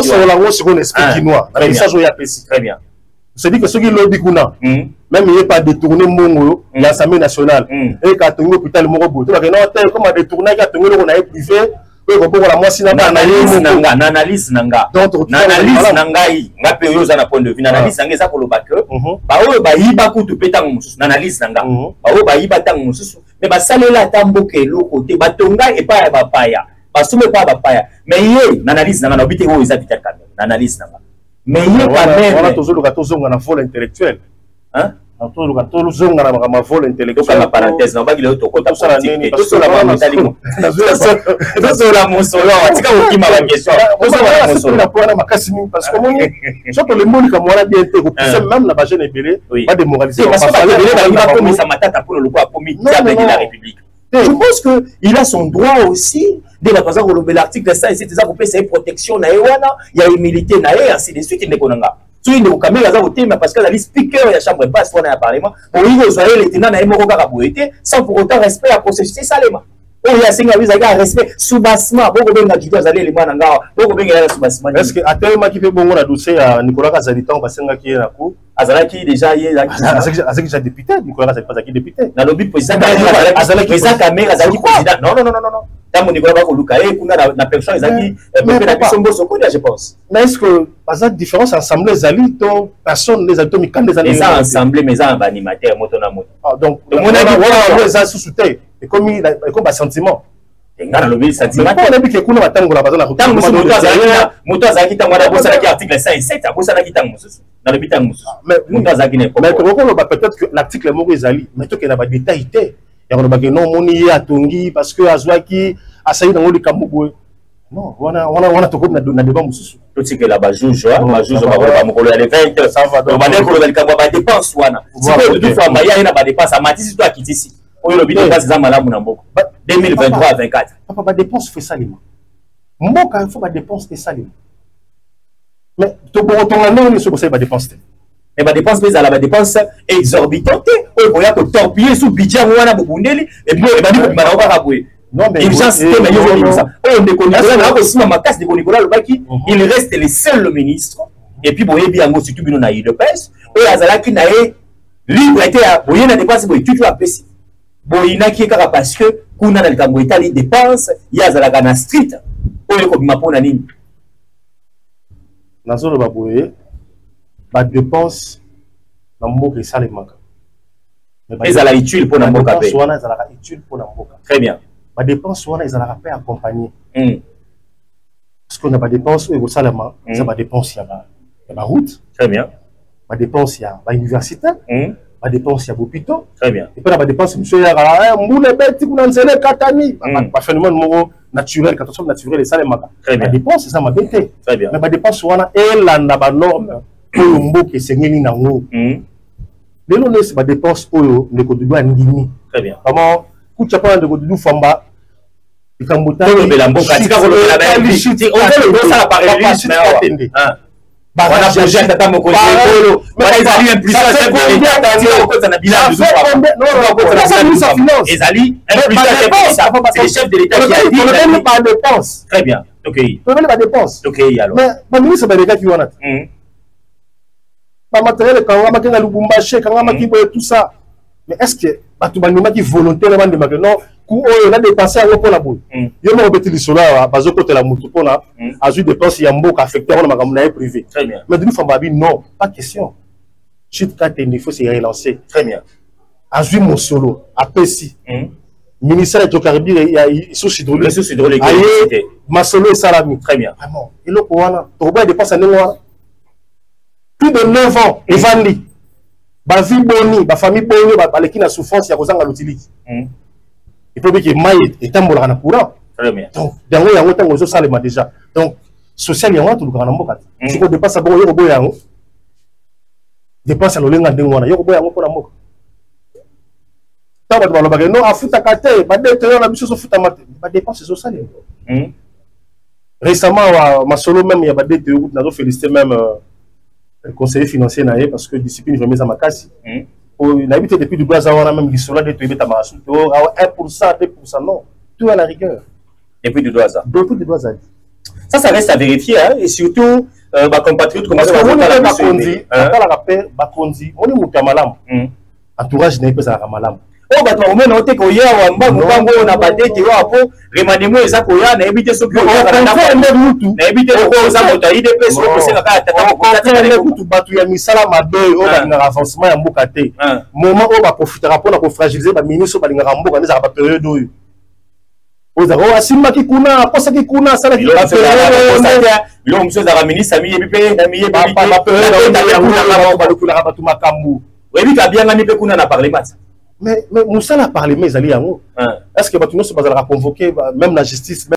Nazosolola yango sikoyo na esprit kinois, na message oyo apesi. Très bien. C'est-à-dire que soki lobi kuna, même ye pas détourné mbongo ya Assemblée nationale, eka atongi hôpital moko boye, to bakenda te comme adétournaki, atongi eloko na ye privé oyo kobokola mwasi na bana ye. Moko na analyse na nga, na analyse na ngai, nga mpe oyo oza na point de vue, na analyse na ngai eza koloba ke baoyo bayiba kutu mpe ntango mosusu, na analyse na nga, baoyo bayiba ntango mosusu me basalela ata mboka eloko te, batonga epai ya bapaya, basomba epai ya bapaya. Mais ye, na analyse na nga, naobi te oyo eza Vital Kamerhe, na analyse na nga, mais ye Kamerhe wana, tozoluka tozonga na vol intellectuel. Hein? Tozoluka tozonga na makambo ya vol intellectuel. Tokanga parenthèse na obaki lelo, tokota politique te, tosola makambo etali, tosola mosolo awa. Tika kokima baquestion, tosola mosolo na wana makasi mingi, parce que omoni, so tolembi likambo wana bien te, kopousse même na bajeune ebele badémoraliser. Parce que bato ebele balingi bakomisa Matata mpona lokola akomi diable de la République. Je pense que il a son droit aussi nde bato baza kolobela article 107 eza kopesa ye protection na ye wana ya humilité na ye, ainsi de suite. Ndeko na nga, soki ndeko Kamerhe aza kotelema parce que azali speaker ya chambre basse wana ya parlement, oyi kozwa ye letina na ye moko kaka boye te, sans pour autant respect ya processus esalema. Oyo asenga biso ezalaki ya respect, soubassement. Bokobenga judo azali elema na ngawa, bokobenga ye na soubassement. Est ce que atelemaki mpe bongo na dossier ya Nicolas Kazali ntango basengaki ye na cour? Azalaki déjà ye. Azalaki déjà député. Nicolas Kazali azalaki député. Nalobi président Kamerhe azalaki président. Non, non, non, non, non, ntango Nicolas bakoluka ye kuna na personne ezalaki pepe na biso Mboso Kodia, je pense. Mais est ce que baza différence? Assemblée ezali to personne ezali to mikanda ezali? Eza assemblée, mais eza na baanimateur moto na moto. Donc tomonaki wana eza susu te, ekomi basentiment. Nga nalobi sentiment. Oyebi ke kuna batangola baza na ntango mosusu moto azalaki ntango wana abosanaki article 107, abosanaki ntango mosusu. Nalobi ntango mosusu moto azalaki na Mais tokokoloba peut-être que l'article moko ezali, mais tokende na badétail te ya kolobaki non, omoni ye atongi parce que azwaki, asali nango likambo boye. Non, wana wana wana tokomi na débat mosusu. Totikela bajuge, bajuge bakoloba mokolo ya le 20. Tobande koloba likambo ya badépense wana. Sikoyo Doudou Fwamba ye aye na badépense, amatisi to akitisi? Oyo olobi dépense eza malamu na mboka 2023 à 24? Papa, badépense faut esalema. Mboka, faut badépense esalema, mais tobokotonga ndenge nini soki bosali badépense te? Mais badépense mpe ezala badépense exorbitant te oyo koya kotorpiller sous budget yango wana bobundeli ebandi kobima nango kaka boye. Urgence te, mais yo ozobimisa oyo. Ndeko Nicolas naa kosima makasi. Ndeko Nicolas alobaki il reste le seul ministre, et puis boyebi yango, surtout bino na UDPS, oyo azalaki na ye libre te ya boye na dépense boye tutu apesi. Boyinaki ye kaka parce que kuna na likambo etali dépense ye azalaka na street oyo ekobima. Mpona nini? Nazoloba boye, badépense na mboka esalemaka. Ezala utile mpona mboka mpe. Wana ezalaka utile mpona mboka. Très bien. Badépense wana ezalaka mpe accompagné, parce que na badépense oyo ekosalema eza badépense ya baroute, Très bien. Badépense ya bauniversité, badépense ya bopito. Très bien. Epe na badépense mosusu eyaka, mbula ebeti kuna, nzela ekatani, baphénomène moko naturel, catastrophe naturelle esalemaka. Badépense eza mabe te, mais badépense wana elanda banorme oyo mboka esengeli nango. Lelo nesi badépense oyo ndeko Dudu andimi vraiment kutya mpona ndeko Dudu Famba likambo. Tolobela mboka, tika kolobela osala par. Wana projet tata mokonzi ekolo wana ezali impuissance na bilan, ezali impuissance. C'est le chef de l'État qui a dit. Tolobeli badépense. Très bien, tokei. Tolobeli badépense. Tokei alors. Mais baministre balekaki wana te, bamatériel ekangamaki na Lubumbashi, ekangamaki boye, tout ça. Mais est ce que bato bandimaki volontaire, bandimaki non, ku oyo na dépense yango mpona boye? Yo moko obeti lisolo awa, bazokotela motu mpona azwi dépense ya mboka, affecté yango na makambo na ye privé. Mais Doudou Fwamba abi non, pas question, chute Katende, il faut se relancer. Très bien. Azwi mosolo, apesi ministère ya hydrocarbure, ya source hydraulique, aye masolo esalami. Très bien. Vraiment, eloko wana tokoboya dépense ya ndenge wana? Plus de 9 ans evandi, bavie boni, bafamille boni baleki na souffrance ya kozanga lotiliki? Epo beke mai etambolaka na courant. Donc yango ntango ezosalema déjà, donc social yango wana tolukaka na mboka te. Soki odépense bongo, yo koboya yango, dépense ya lolenga ndenge wana, yo koboya yango mpona mboka? Ntango bato balobaka no afutaka te, badete oyo na biso ezofutama te, badépense ezosalema. Récemment wa masolo même ya badete oyo kutu, nazofélicité même conseiller financier na ye, parce que discipline vraiment eza makasi. Oyo nayebi te, depuis Dudu aza wana, même lisolo nde toyebetamaka su te 1 %, 2 %, non, tout à la rigueur. Depuis Dudu aza. Depuis Dudu azali. Ça reste à vérifier, hein, et surtout bacompatriote. Bakonzi batalaka mpe, bakonzi moni moto ya malamu, entourage na ye mpe ezalaka malamu. Oyo bato bakomona o te koya wa mbangu mbangu oyo na badete oyo po remaniement eza koya, nayebi te soki mutu. Nayebi te soki oza moto ya UDPS, okosenga kaka tata. Kutu bato ya misala mabe oyo balingaka avancement ya mboka te, moment oyo baprofitaka mpona kofragiliser baministre oyo balingaka mboka nde ezalaka bapériode oyo ozalaka oyo asimbaki kuna, akosaki kuna, asalaki. Biloko mosusu ezalaka ministre amiyebi mpe amiyebi. Balokulaka bato makambo. Oyebi kabiangami mpe kuna na parlement. Mais mosala ya parlement ezali yango. Est ce que bato nyonso bazalaka convoqué, même na justice?